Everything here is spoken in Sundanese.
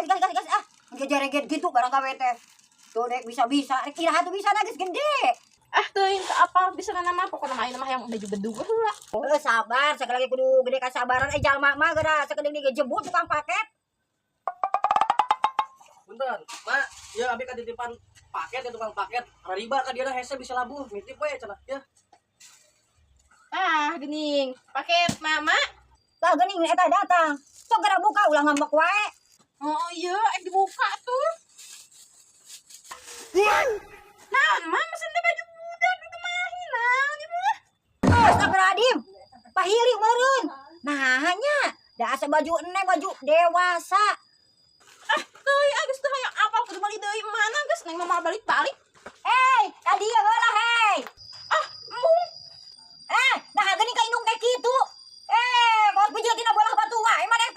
Gas, gas, gas, gas ah. Ngejareget gitu barang gawe teh. Tuh dek bisa-bisa, rek iraha tuh bisa geus gede. Ah, teuing teu apal bisa nama, pokokna mah ayeuna mah hayang baju bedug heula. Eh, sabar, sekali lagi kudu gede kasabaran, eh, jalma mah geura sakedeung dijebut tukang paket. Punten, Mak, ya abi katitipan paket ya tukang paket. Rariba ka dia hese bisa labuh, nitip we cenah ya. Ah, gening. Paket mama. Tah geuning eta datang. Sok geura buka, ulah ngambek wae. Oh iya, eh, dibuka tuh. Naon, mah mesen teh baju budak kemahi naon ieu mah? Astagfirullahaladzim. Pahili meureun. Nah, hanya da asa baju neng baju dewasa. Ah, teuing ah, geus teu hayang apal kudu meuli deui mana geus neng mah balik-balik. Eh, tadi ya heula hei. Ah, embung. Eh, nah geuning ka indung teh kitu. Eh, kos bijil tina bolah batu wae maneh